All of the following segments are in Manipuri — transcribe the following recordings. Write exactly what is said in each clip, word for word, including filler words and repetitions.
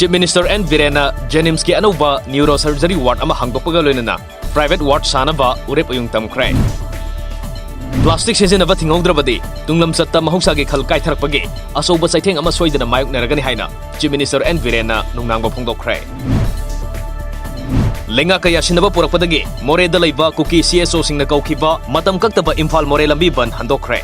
Chief Minister N ꯕꯤꯔꯦꯟꯅ JNIMSꯀꯤ ꯑꯅꯧꯕ neurosurgery ward ꯑꯃ ꯍꯥꯡꯗꯣꯛꯄꯒ ꯂꯣꯏꯅꯅ private ward ꯁꯥꯅꯕ ꯎꯔꯦꯞ ꯑꯌꯨꯡ ꯇꯝꯈ꯭ꯔꯦ꯫ Plastic ꯁꯤꯖꯤꯟꯅꯕ ꯊꯤꯡꯍꯧꯗ꯭ꯔꯕꯗꯤ ꯇꯨꯡꯂꯝꯆꯠꯇ ꯃꯍꯧꯁꯥꯒꯤ ꯈꯜ ꯀꯥꯏꯊꯔꯛꯄꯒꯤ ꯑꯆꯧꯕ ꯆꯩꯊꯦꯡ ꯑꯃ ꯁꯣꯏꯗꯅ ꯃꯥꯌꯣꯛꯅꯔꯒꯅꯤ ꯍꯥꯏꯅ Chief Minister N ꯕꯤꯔꯦꯟꯅ ꯅꯨꯡꯅꯥꯡꯕ ꯐꯣꯡꯗꯣꯛꯈ꯭ꯔꯦ꯫ ꯂꯩꯉꯥꯛꯀ ꯌꯥꯁꯤꯟꯅꯕ ꯄꯨꯔꯛꯄꯗꯒꯤ ꯃꯣꯔꯦꯗ ꯂꯩꯕ ꯀꯨꯀꯤ CSOꯁꯤꯡꯅ ꯀꯧꯈꯤꯕ ꯃꯇꯝ ꯀꯛꯇꯕ ꯏꯝꯐꯥꯜ ꯃꯣꯔꯦ ꯂꯝꯕꯤ ꯕꯟ ꯍꯟꯗꯣꯛꯈ꯭ꯔꯦ꯫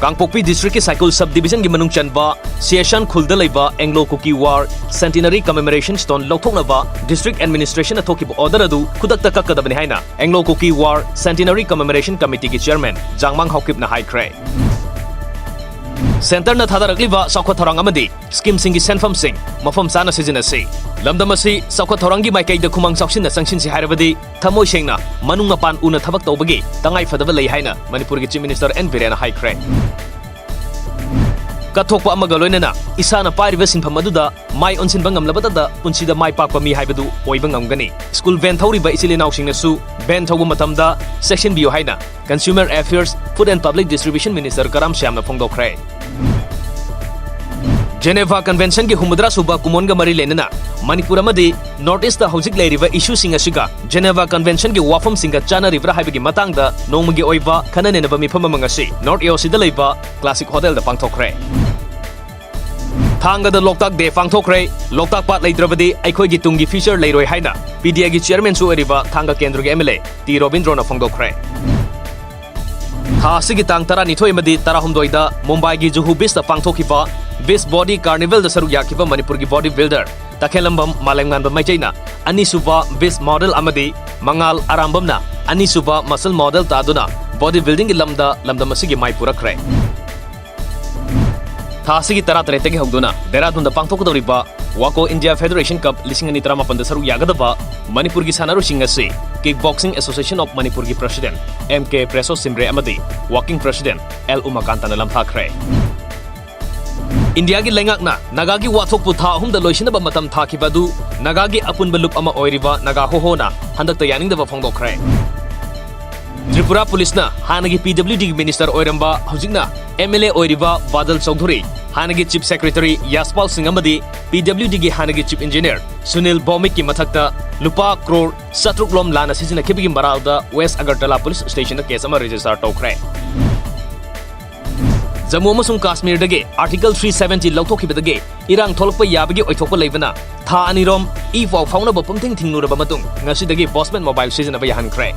ꯀꯥꯡꯄꯣꯛꯄꯤ districtꯀꯤ ꯁꯥꯏꯀꯨꯜ sub divisionꯒꯤ ꯃꯅꯨꯡ ꯆꯟꯕ ꯁꯤꯌꯦꯁꯥꯟ ꯈꯨꯜꯗ ꯂꯩꯕ Anglo Kuki War Centenary Commemoration Stone ꯂꯧꯊꯣꯛꯅꯕ district administrationꯅ ꯊꯣꯛꯈꯤꯕ order ꯑꯗꯨ ꯈꯨꯗꯛꯇ ꯀꯛꯀꯗꯕꯅꯤ ꯍꯥꯏꯅ Anglo Kuki War Centenary Commemoration Committeeꯒꯤ chairman ꯖꯥꯡꯃꯥꯡ ꯍꯥꯎꯀꯤꯞꯅ ꯍꯥꯏꯈ꯭ꯔꯦ꯫ Centreꯅ ꯊꯥꯗꯔꯛꯂꯤꯕ ꯆꯥꯎꯈꯠ ꯊꯧꯔꯥꯡ ꯑꯃꯗꯤ schemeꯁꯤꯡꯒꯤ ꯁꯦꯟꯐꯝꯁꯤꯡ ꯃꯐꯝ ꯆꯥꯅ ꯁꯤꯖꯤꯟꯅꯁꯤ꯫ ꯂꯝꯗꯝ ꯑꯁꯤ ꯆꯥꯎꯈꯠ ꯊꯧꯔꯥꯡꯒꯤ ꯃꯥꯏꯀꯩꯗ ꯈꯨꯃꯥꯡ ꯆꯥꯎꯁꯤꯟꯅ ꯆꯪꯁꯤꯟꯁꯤ ꯍꯥꯏꯔꯕꯗꯤ ꯊꯃꯣꯏ ꯁꯦꯡꯅ ꯃꯅꯨꯡ ꯃꯄꯥꯟ ꯎꯅ ꯊꯕꯛ ꯇꯧꯕꯒꯤ ꯇꯉꯥꯏ ꯐꯗꯕ ꯂꯩ ꯍꯥꯏꯅ ꯃꯅꯤꯄꯨꯔꯒꯤ Chief Minister N ꯕꯤꯔꯦꯟꯅ ꯍꯥꯏꯈ꯭ꯔꯦ꯫ ꯀꯠꯊꯣꯛꯄ ꯑꯃꯒ ꯂꯣꯏꯅꯅ ꯏꯁꯥꯅ ꯄꯥꯏꯔꯤꯕ ꯁꯤꯟꯐꯝ ꯑꯗꯨꯗ ꯃꯥꯏ ꯑꯣꯟꯁꯤꯟꯕ ꯉꯝꯂꯕꯇꯗ ꯄꯨꯟꯁꯤꯗ ꯃꯥꯏ ꯄꯥꯛꯄ ꯃꯤ ꯍꯥꯏꯕꯗꯨ ꯑꯣꯏꯕ ꯉꯝꯒꯅꯤ꯫ School van ꯊꯧꯔꯤꯕ ꯏꯆꯤꯜ ꯏꯅꯥꯎꯁꯤꯡꯅꯁꯨ van ꯊꯧꯕ ꯃꯇꯝꯗ ꯆꯦꯛꯁꯤꯟꯕꯤꯌꯨ ꯍꯥꯏꯅ Consumer Affairs, Food and Public Distribution Minister Karam ꯁ꯭ꯌꯥꯝꯅ ꯐꯣꯡꯗꯣꯛꯈ꯭ꯔꯦ꯫ Geneva Conventionꯒꯤ ꯍꯨꯝꯐꯨꯇꯔꯥ ꯁꯨꯕ ꯀꯨꯃꯣꯟꯒ ꯃꯔꯤ ꯂꯩꯅꯅ ꯃꯅꯤꯄꯨꯔ ꯑꯃꯗꯤ North Eastꯇ ꯍꯧꯖꯤꯛ ꯂꯩꯔꯤꯕ issueꯁꯤꯡ ꯑꯁꯤꯒ Geneva Conventionꯒꯤ ꯋꯥꯐꯝꯁꯤꯡꯒ ꯆꯥꯟꯅꯔꯤꯕ꯭ꯔꯥ ꯍꯥꯏꯕꯒꯤ ꯃꯇꯥꯡꯗ ꯅꯣꯡꯃꯒꯤ ꯑꯣꯏꯕ ꯈꯟꯅ ꯅꯩꯅꯕ ꯃꯤꯐꯝ ꯑꯃ ꯉꯁꯤ North AOCꯗ ꯂꯩꯕ Classic Hotelꯗ ꯄꯥꯡꯊꯣꯛꯈ꯭ꯔꯦ꯫ ꯊꯥꯡꯒꯗ ꯂꯣꯛꯇꯥꯛ Day ꯄꯥꯡꯊꯣꯛꯈ꯭ꯔꯦ꯫ ꯂꯣꯛꯇꯥꯛ ꯄꯥꯠ ꯂꯩꯇ꯭ꯔꯕꯗꯤ ꯑꯩꯈꯣꯏꯒꯤ ꯇꯨꯡꯒꯤ future ꯂꯩꯔꯣꯏ ꯍꯥꯏꯅ PDAꯒꯤ chairmanꯁꯨ ꯑꯣꯏꯔꯤꯕ ꯊꯥꯡꯒ ꯀꯦꯟꯗ꯭ꯔꯒꯤ MLA ꯇꯤ ꯔꯣꯕꯤꯟꯗ꯭ꯔꯣꯅ ꯐꯣꯡꯗꯣꯛꯈ꯭ꯔꯦ꯫ ꯊꯥ ꯑꯁꯤꯒꯤ ꯇꯥꯡ ꯇꯔꯥꯅꯤꯊꯣꯏ ꯑꯃꯗꯤ ꯇꯔꯥꯍꯨꯝꯗꯣꯏꯗ ꯃꯨꯝꯕꯥꯏꯒꯤ ꯖꯨꯍꯨ beachꯇ ꯄꯥꯡꯊꯣꯛꯈꯤꯕ Beach Body Carnivalꯗ ꯁꯔꯨꯛ ꯌꯥꯈꯤꯕ ꯃꯅꯤꯄꯨꯔꯒꯤ body builder ꯇꯈꯦꯜꯂꯝꯕꯝ ꯃꯥꯂꯦꯝꯉꯥꯟꯕ ꯃꯩꯇꯩꯅ ꯑꯅꯤꯁꯨꯕ beach model ꯑꯃꯗꯤ ꯃꯉꯥꯜ ꯑꯔꯥꯝꯕꯝꯅ ꯑꯅꯤꯁꯨꯕ muscle model ꯇꯥꯗꯨꯅ body buildingꯒꯤ ꯂꯝꯗ ꯂꯝꯗꯝ ꯑꯁꯤꯒꯤ ꯃꯥꯏ ꯄꯨꯔꯛꯈ꯭ꯔꯦ꯫ ꯊꯥ ꯑꯁꯤꯒꯤ ꯇꯔꯥꯇꯔꯦꯠꯇꯒꯤ ꯍꯧꯗꯨꯅ ꯗꯦꯔꯥꯗꯨꯟꯗ ꯄꯥꯡꯊꯣꯛꯀꯗꯧꯔꯤꯕ WACO India Federation Cup ꯂꯤꯁꯤꯡ ꯑꯅꯤ ꯇꯔꯥꯃꯥꯄꯟꯗ ꯁꯔꯨꯛ ꯌꯥꯒꯗꯕ ꯃꯅꯤꯄꯨꯔꯒꯤ ꯁꯥꯟꯅꯔꯣꯏꯁꯤꯡ ꯑꯁꯤ Kick Boxing Association of ꯃꯅꯤꯄꯨꯔꯒꯤ president M K ꯄ꯭ꯔꯦꯁꯣ ꯁꯤꯝꯔꯦ ꯑꯃꯗꯤ working president ꯑꯦꯜ ꯎꯃꯥꯀꯥꯟꯇꯅ ꯂꯝꯊꯥꯈ꯭ꯔꯦ꯫ ꯏꯟꯗꯤꯌꯥꯒꯤ ꯂꯩꯉꯥꯛꯅ ꯅꯥꯒꯥꯒꯤ ꯋꯥꯊꯣꯛꯄꯨ ꯊꯥ ꯑꯍꯨꯝꯗ ꯂꯣꯏꯁꯤꯟꯅꯕ ꯃꯇꯝ ꯊꯥꯈꯤꯕ ꯑꯗꯨ ꯅꯥꯒꯥꯒꯤ ꯑꯄꯨꯟꯕ ꯂꯨꯞ ꯑꯃ ꯑꯣꯏꯔꯤꯕ ꯅꯥꯒꯥ ꯍꯣꯍꯣꯅ ꯍꯟꯗꯛꯇ ꯌꯥꯅꯤꯡꯗꯕ ꯐꯣꯡꯗꯣꯛꯈ꯭ꯔꯦ꯫ ꯇ꯭ꯔꯤꯄꯨꯔꯥ ꯄꯨꯂꯤꯁꯅ ꯍꯥꯟꯅꯒꯤ PWDꯒꯤ minister ꯑꯣꯏꯔꯝꯕ, ꯍꯧꯖꯤꯛꯅ MLA ꯑꯣꯏꯔꯤꯕ ꯕꯥꯗꯜ ꯆꯧꯙꯨꯔꯤ ꯍꯥꯟꯅꯒꯤ Chief Secretary ꯌꯥꯁꯄꯥꯜ ꯁꯤꯡ ꯑꯃꯗꯤ P W Dꯒꯤ ꯍꯥꯟꯅꯒꯤ Chief Engineer ꯁꯨꯅꯤꯜ ꯚꯧꯃꯤꯛꯀꯤ ꯃꯊꯛꯇ ꯂꯨꯄꯥ ꯀ꯭ꯔꯣꯔ ꯆꯥꯇ꯭ꯔꯨꯛ ꯂꯣꯝ ꯂꯥꯟꯅ ꯁꯤꯖꯤꯟꯅꯈꯤꯕꯒꯤ ꯃꯔꯥꯜꯗ West Agartala Police Stationꯗ case ꯑꯃ register ꯇꯧꯈ꯭ꯔꯦ꯫ ꯖꯝꯃꯨ ꯑꯃꯁꯨꯡ ꯀꯥꯁꯃꯤꯔꯗꯒꯤ Article three seventy ꯂꯧꯊꯣꯛꯈꯤꯕꯗꯒꯤ ꯏꯔꯥꯡ ꯊꯣꯛꯂꯛꯄ ꯌꯥꯕꯒꯤ ꯑꯣꯏꯊꯣꯛꯄ ꯂꯩꯕꯅ ꯊꯥ ꯑꯅꯤꯔꯣꯝ ꯏ ꯄꯥꯎ ꯐꯥꯎꯅꯕ ꯄꯨꯝꯊꯤꯡ ꯊꯤꯡꯂꯨꯔꯕ ꯃꯇꯨꯡ ꯉꯁꯤꯗꯒꯤ postman mobile ꯁꯤꯖꯤꯟꯅꯕ ꯌꯥꯍꯟꯈ꯭ꯔꯦ꯫